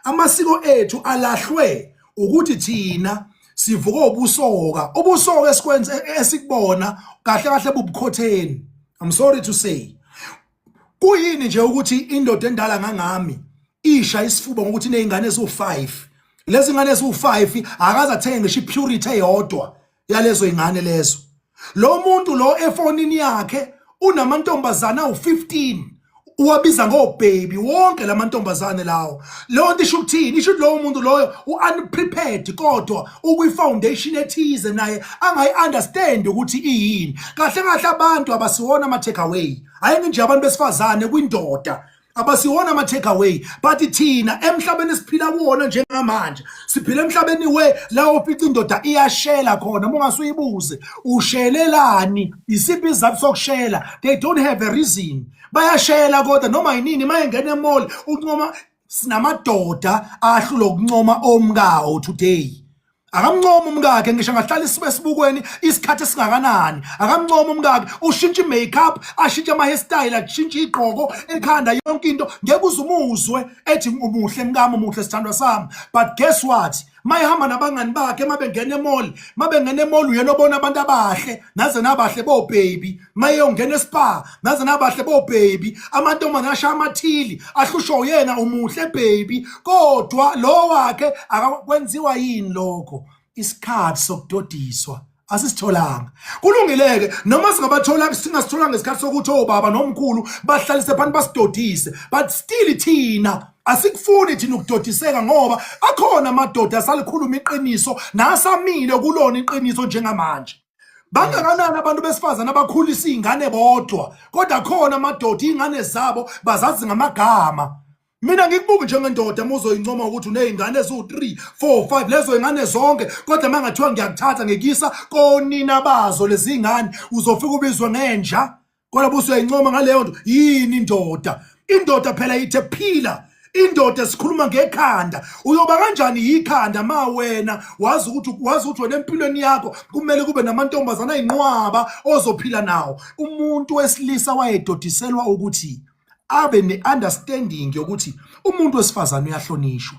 Amasiko ethu alahlwe ukuthi thina sivuka ubusoka, ubusoka esikwenza esikubona kahle kahle bubukhotheni. I'm sorry to say, kuyini nje ukuthi indoda endala ngangami isha isifuba ngokuthi inezingane eziwu5? Lezi ngane eziwu5 akaze athenge ngisho ipurity eyodwa yalezo ingane lezo. Lo muntu lo efonini yakhe unamantombazana awu15, uwabiza ngobaby wonke lamantombazane lawo. Leyo nto isho ukuthini? Isho ukuthi lowo muntu loyo u-unprepared, kodwa ukwi-foundation ethize naye angayi-understand ukuthi iyini kahle kahle. Abantu abasiwona ama-take away, hhayi nje abantu besifazane kwindoda abasiwona ama-take away, but thina emhlabeni esiphila kuwona njengamanje, siphila emhlabeni we la ofica indoda iyashela khona. Uma ungase uyibuze ushelelani, isiphi isizathu sokushela, they don't have a reason. Bayashela kodwa noma yinini. Uma engena emall uncoma, sinamadoda ahlula ukuncoma omkawo today. Akamncoma umkakhe ngisho angahlala esibukweni isikhathi esingakanani, akamncoma umkakhe. Ushintsha i-makeup, ashintshe ama-hairstyle, ashintshe igqoko ekhanda, yonke into, ngeke uze umuzwe ethi umuhle mkami, umuhle sithandwa sami. But guess what? Mayehamba nabangani bakhe, mabengena emall, mabengena emall, uyena obona abantu abahle, naze nabahle bo baby. Mayeyongena eSpar, naze nabahle bo baby, amantombazane ashaya amathili ahlushwa uyena, umuhle baby, kodwa lo wakhe akakwenziwa. Yini lokho? Isikhathi sokudodiswa asisitholanga. Kulungileke noma singabathola, singasithola ngesikhathi sokuthi obaba nomkhulu bahlalise phansi basidodise, but still thina asikufuni thina ukudodiseka, ngoba akhona amadoda asalikhuluma iqiniso nasamile kulona iqiniso njengamanje. Bangakanani abantu besifazane abakhulisa iy'ngane bodwa, kodwa khona amadoda iy'ngane zabo bazazi ngamagama. Mina ngikubuki njengendoda uma uzoyincoma ukuthi uney'ngane eziwu-3, 4, 5, lezo y'ngane zonke, kodwa uma ngathiwa ngiyakuthatha ngikuyisa konina bazo lezi ngane, uzofika ubizwe ngenja, kodwa busuyayincoma ngaleyo nto. Yini indoda? Indoda phela ithe phila indoda sikhuluma ngekhanda. Uyoba kanjani yikhanda ma wena wazi ukuthi wena empilweni yakho kumele kube namantombazana ayinqwaba ozophila nawo? Umuntu wesilisa wayedodiselwa ukuthi abe ne-understanding yokuthi umuntu wesifazane uyahlonishwa.